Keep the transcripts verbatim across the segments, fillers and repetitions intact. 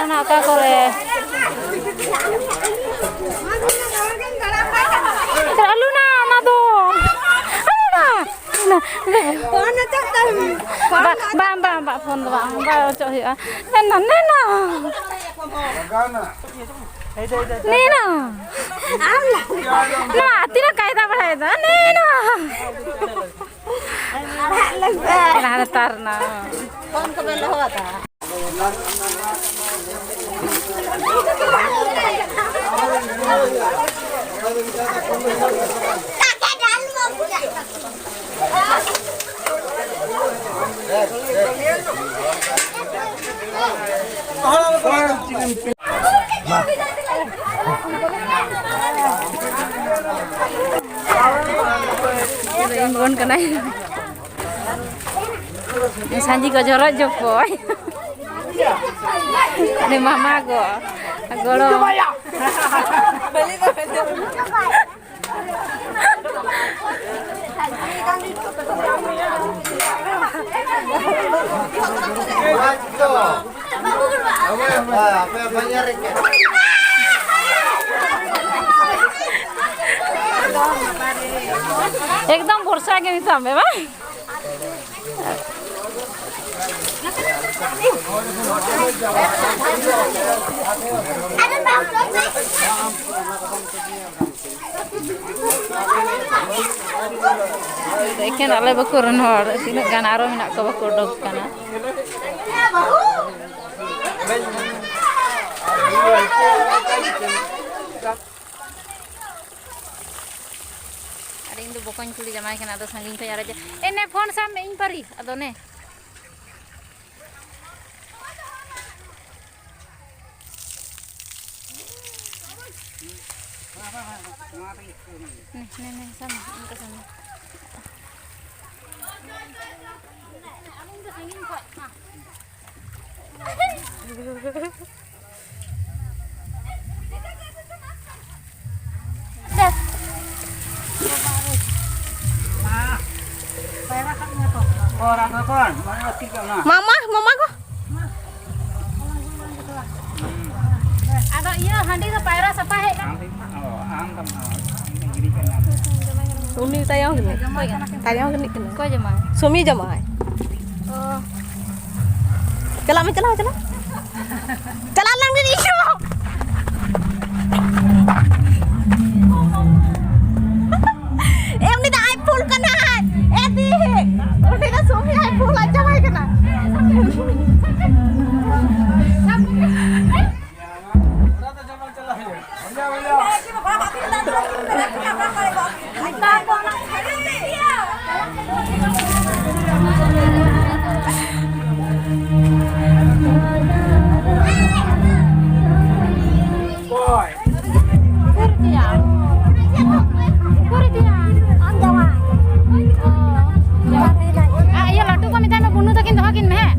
ᱚᱱᱟ ᱚᱠᱟ ᱠᱚᱨᱮ? ᱟᱞᱩᱱᱟ, ᱚᱱᱟ ᱫᱚ ᱟᱞᱩᱱᱟ᱾ ᱯᱷᱳᱱ ᱦᱚᱪᱚᱜ ᱛᱟᱢ᱾ ᱵᱟ-, ᱵᱟᱝ, ᱵᱟᱝ, ᱵᱟᱝ, ᱯᱷᱳᱱ ᱫᱚ ᱵᱟᱝ, ᱵᱟᱝ ᱚᱪᱚᱜ ᱦᱩᱭᱩᱜᱼᱟ᱾ ᱱᱮᱱᱟ, ᱱᱮᱱᱟ᱾ ᱱᱮᱱᱟ᱾ ᱱᱚᱣᱟ ᱛᱤᱱᱟᱹᱜ ᱠᱟᱭᱫᱟ ᱵᱟᱲᱟᱭᱮᱫᱟ? ᱱᱮᱱᱟ᱾ ᱟᱲᱟᱜ ᱞᱮ ᱯᱮ᱾ ᱚᱱᱟ ᱦᱟᱱᱮ ᱛᱟᱨ ᱨᱮᱱᱟᱜ᱾ ᱯᱷᱳᱱ ᱠᱚᱵᱮᱱ ᱫᱚᱦᱚ ᱟᱠᱟᱫᱟ᱾ ᱤᱧ ᱵᱚᱱ ᱠᱟᱱᱟᱭ᱾ ᱥᱟᱸᱡᱤ ᱠᱚ ᱡᱚᱨᱚᱡ ᱡᱚᱠᱚᱭ᱾ ᱩᱱᱤ ᱢᱟᱢᱟ ᱜᱚ, ᱜᱚᱲᱚᱢ᱾ ᱮᱠᱫᱚᱢ ᱵᱷᱚᱨᱥᱟ ᱜᱮ ᱢᱮᱛᱟᱜ ᱢᱮ ᱵᱟᱝ? ᱮᱠᱷᱮᱱ ᱟᱞᱮ ᱵᱟᱠᱩᱲ ᱨᱮᱱ ᱦᱚᱲ ᱛᱤᱱᱟᱹᱜ ᱜᱟᱱ ᱟᱨᱚ ᱢᱮᱱᱟᱜ ᱠᱚᱣᱟ, ᱵᱟᱠᱚ ᱩᱰᱩᱠ ᱠᱟᱱᱟ᱾ ᱟᱨ ᱤᱧ ᱫᱚ ᱵᱚᱠᱚᱧ ᱠᱩᱲᱤ ᱡᱟᱢᱟᱭ ᱠᱟᱱᱟ, ᱟᱫᱚ ᱥᱟᱺᱜᱤᱧ ᱠᱷᱚᱱ ᱟᱨᱚ ᱡᱮ, ᱮ ᱱᱮ ᱯᱷᱳᱱ ᱥᱟᱵ ᱢᱮ, ᱤᱧ ᱯᱟᱹᱨᱤ, ᱟᱫᱚ ᱱᱮ᱾ ᱱᱮ, ᱱᱮ, ᱱᱮ, ᱥᱟᱵ ᱢᱮ, ᱤᱧ ᱠᱚ ᱥᱟᱵ ᱢᱮ᱾ ᱢᱟᱢᱟ, ᱢᱟᱢᱟ ᱠᱚ᱾ ᱟᱫᱚ ᱤᱭᱟᱹ ᱦᱟᱺᱰᱤ ᱫᱚ ᱯᱟᱭᱨᱟ ᱥᱟᱯᱷᱟ ᱦᱮᱡ ᱠᱟᱱᱟ᱾ ᱟᱢ ᱫᱚ, ᱚ, ᱟᱢ ᱫᱚ, ᱚ, ᱤᱧ ᱫᱚ ᱜᱤᱰᱤ ᱠᱟᱜ ᱢᱮ᱾ ᱩᱱᱤ ᱛᱟᱭᱚᱢ ᱨᱤᱱᱤᱡ᱾ ᱛᱟᱭᱚᱢ ᱨᱤᱱᱤᱡ ᱠᱟᱱᱟᱭ᱾ ᱚᱠᱚᱭ ᱡᱟᱢᱟᱭ? ᱥᱩᱢᱤ ᱡᱟᱢᱟᱭ᱾ ᱚ᱾ ᱪᱟᱞᱟᱜ ᱢᱮ, ᱪᱟᱞᱟᱜ ᱢᱮ, ᱪᱟᱞᱟᱜ᱾ ᱪᱟᱞᱟᱜ ᱞᱟᱝ ᱢᱮ, ᱤᱧ ᱦᱚᱸ᱾ ᱮ, ᱩᱱᱤ ᱫᱚ ᱟᱡ ᱯᱷᱩᱞ ᱠᱟᱱᱟᱭ᱾ ᱮ ᱫᱤ, ᱩᱱᱤ ᱫᱚ ᱥᱩᱢᱤ ᱟᱡ ᱯᱷᱩᱞ ᱟᱡ ᱡᱟᱶᱟᱭ ᱠᱟᱱᱟ᱾ ᱩᱠᱩᱨ ᱤᱫᱤᱭᱟ? ᱩᱠᱩᱨ ᱤᱫᱤᱭᱟ? ᱟᱢ ᱡᱟᱶᱟᱭ᱾ ᱚ᱾ ᱟᱨ ᱤᱭᱟᱹ ᱞᱟᱹᱴᱩ ᱠᱚ ᱢᱮᱛᱟᱭ ᱢᱮ, ᱵᱩᱱᱩ ᱛᱟᱹᱠᱤᱱ ᱫᱚᱦᱚ ᱠᱤᱱ ᱢᱮ, ᱦᱮᱸ?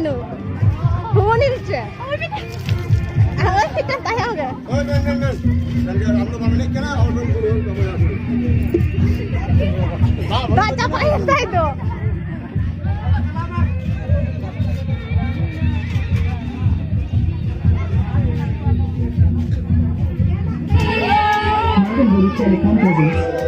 ᱦᱩᱱᱤᱞ ᱪᱮ? ᱟᱨ ᱳᱭ ᱢᱤᱫᱴᱟᱝ ᱛᱟᱦᱮᱸ ᱦᱚᱸ ᱜᱮ᱾ ᱦᱳᱭ, ᱢᱮᱱ, ᱢᱮᱱ, ᱢᱮᱱ᱾ ᱢᱮᱱ ᱜᱮ, ᱟᱢ ᱫᱚ ᱵᱟᱢ ᱮᱱᱮᱡ ᱠᱟᱱᱟ, ᱟᱢ ᱫᱚᱢ ᱯᱩᱨᱟᱹ ᱠᱟᱹᱢᱤᱭᱟ᱾ ᱫᱟᱜ ᱪᱟᱵᱟᱭᱮᱱ ᱛᱟᱭ ᱫᱚ᱾ Telecom presents.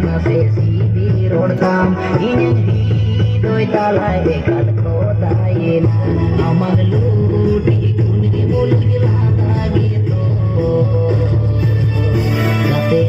ᱱᱟᱥᱮ ᱥᱤᱵᱤ ᱨᱚᱲ ᱛᱟᱢ ᱤᱧᱟᱹᱜ ᱦᱤᱫᱚᱭ ᱛᱟᱞᱟᱭ ᱮᱠᱟᱞ ᱠᱚᱫᱟᱭᱮᱱᱟ᱾ ᱟᱢᱟᱜ ᱞᱩᱴᱤ ᱠᱩᱱᱤ ᱵᱩᱞᱩᱡ ᱞᱟᱸᱫᱟ ᱜᱮᱛᱚ ᱱᱟᱥᱮ